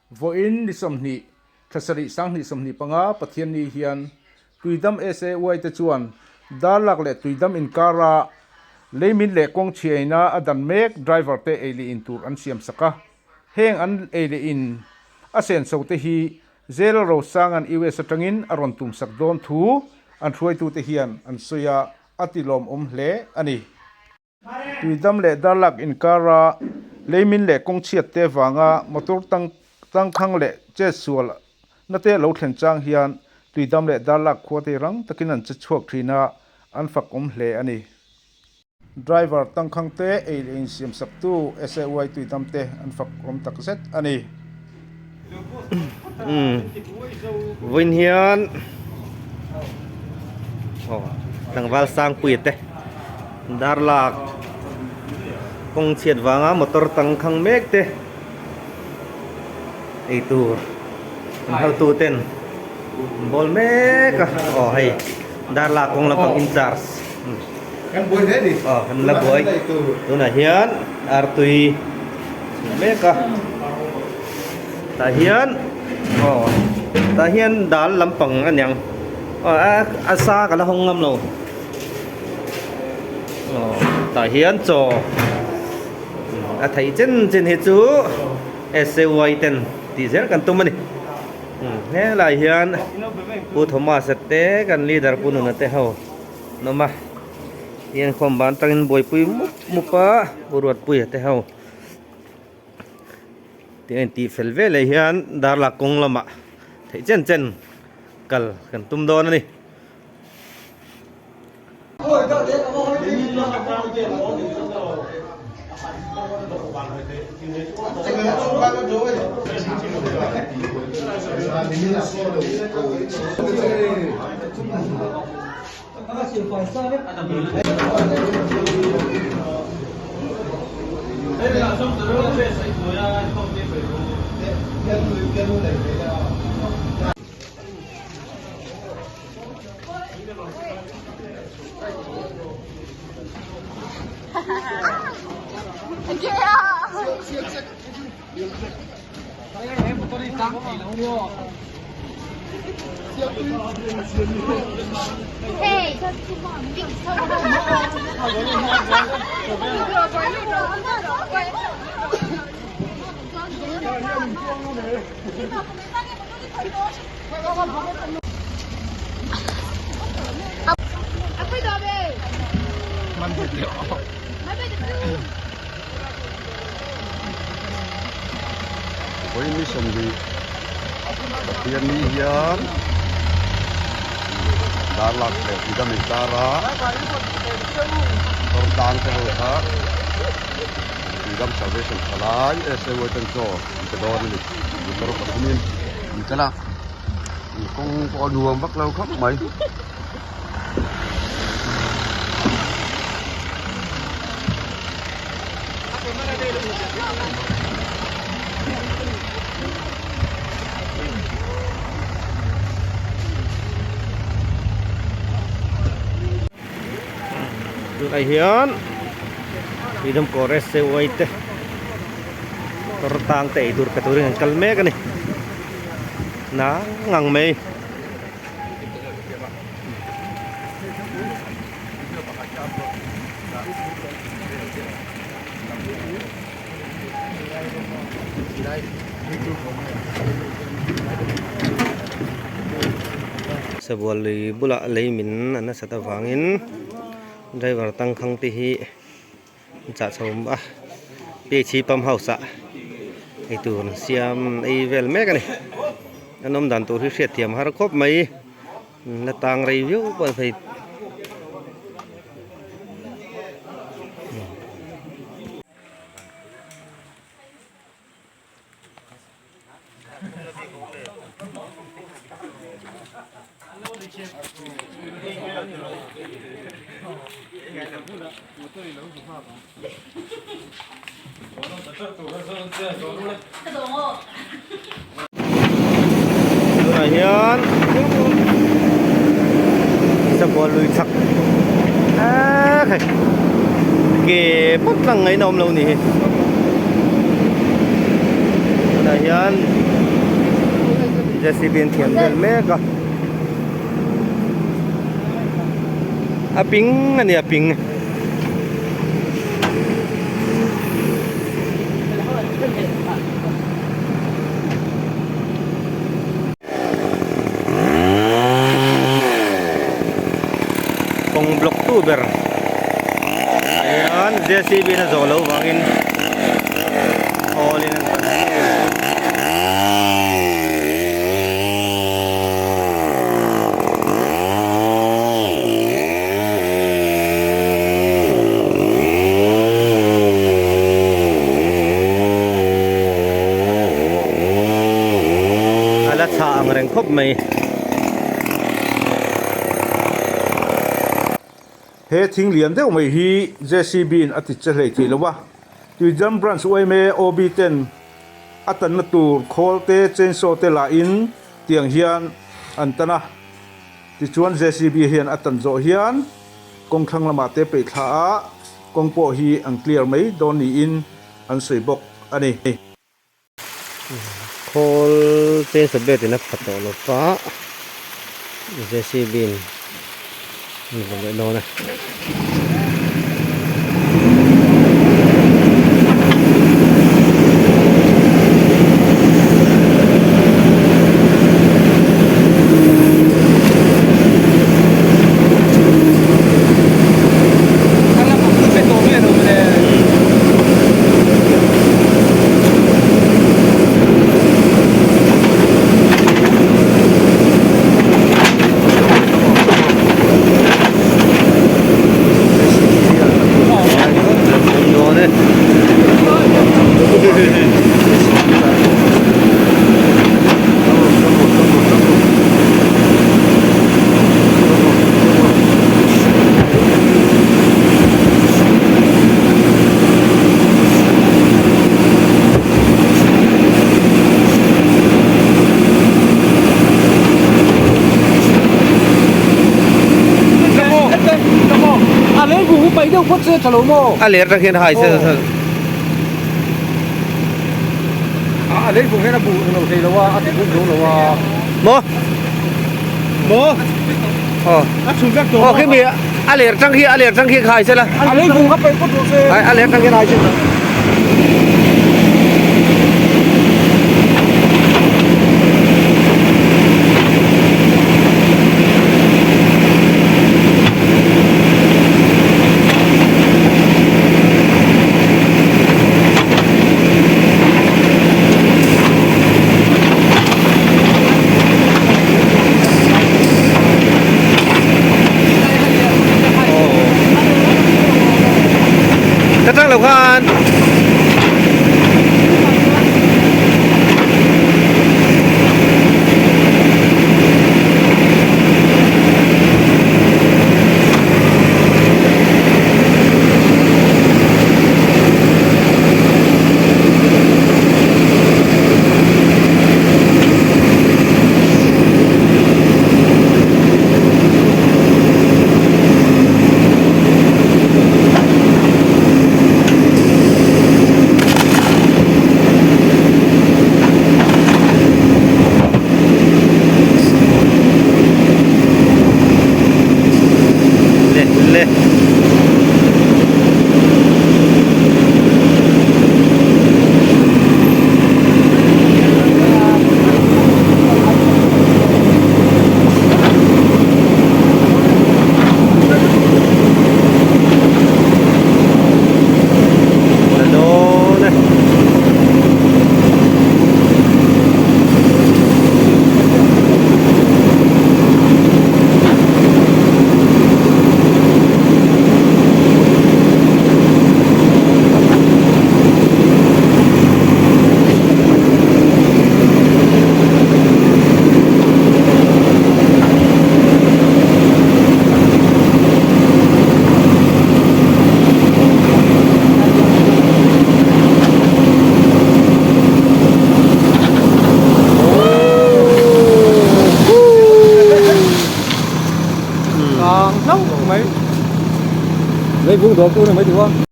Vawiin ni 20, thla sarih 20 25 Pathianni hian Tuidam SAY te chuan Darlak leh Tuidam inkara leimin leh kawng chhiaina a dan mek driver te ei leh in tur an siam sak a. Heng an ei leh in a senso te hi Zel Rosanga'n US atangin a rawn tum sak dawn thu an hruaitute hian an sawi a, a ti lawmawm hle a ni. Tuidam leh Darlak inkara leimin leh kawng chhiat te vanga motor tang tangkhang leh chetsual na te lo thlen chang hian Tuidam leh Darlak khua te rang takin an che chhuak thin a, an fakawm hle a ni. Driver tangkhang te ei leh insiam saktu SAY Tuidam te an fakawm takzet a ni. Vawiin hian aw tlangval sangpuia te darlak kawng chhiat vanga motor tangkhang mek te eitur an hotu ten an bawl mek a aw hei darlak kawng lampang in charge aw kan la buai tunah hian artui. Mek a tah hian aw tah hian dal lampang a niang aw a a sa ka la hawng ngam lo aw tah hian chaw a theih chen chen hi chu S A Y ten tih zel kan tum a ni helai hian Pu Thomas a te kan leader Pu Nuna te ho an awm a. Hian khawm ban tangin buaipui mup mup a Ruatpuia te ho tih a intih fel veleh hian darlak kawng lamah theih chen chen kal kan tum dawn a ni. Vawiin ni 20 Pathianni hian darlak leh tuidam inkar a kawr tlang te ho kha tuidam salvation thalai SA ten chaw an pe dawn a ni motor pathumin an kal a kawng pawh a nuam vak lo khawp mai. Tunah hian Freedom Kawr SAY te kawr tang te ei tur pe turin an kal mek a ni nang ngang mai. Sabual lui bulah lei min a nasat avangin driver tangkhang te hi an chah chho a P H pump house ah eitur an siam ei vel mek a ni an awm dan tur hi hriatthiam har khawp mai. La tang rei viau pawh phei Tunah hian Sabual lui chhak mek hei ke pawt lang ngaihna awm lo ni hi tunah hian. JCB an thiam vel mek a a ping a ni a ping. Kawng block tu ber hian JCB in a zawh loh vangin khawl in an tan mek a. A la chhah ang reng khawp mai. He thing lian deuh mai hi JCB in a ti che hlei thei lo a, Tuidam Branch yma OB ten a tanna tur khawl te chainsaw te lah in tiang hian an tan a, tichuan JCB hian a tan zawh hian kawng thlang lamah te peih thla a kawng pawh hi an clear mai dawn niin an sawi bawk a ni. Khawl chainsaw blade in a pha tawh lo va, JCB in an vaw leh dawn a. A ler tang hian hai se A lei bung hian a bu lo thei lo a, a ti bung zo lo a. Maw? Maw? Aw. A chhun vek tawh. Aw khi mi a ler tang khi a ler tang khi khai se la. A lei bung kha paih phawt rawh se. Ai a ler tang hian hai se. Ka tang lo khan. Le le. La dawn e. Kang hlauh mai. Leivung dawr tu ni mai ti kha.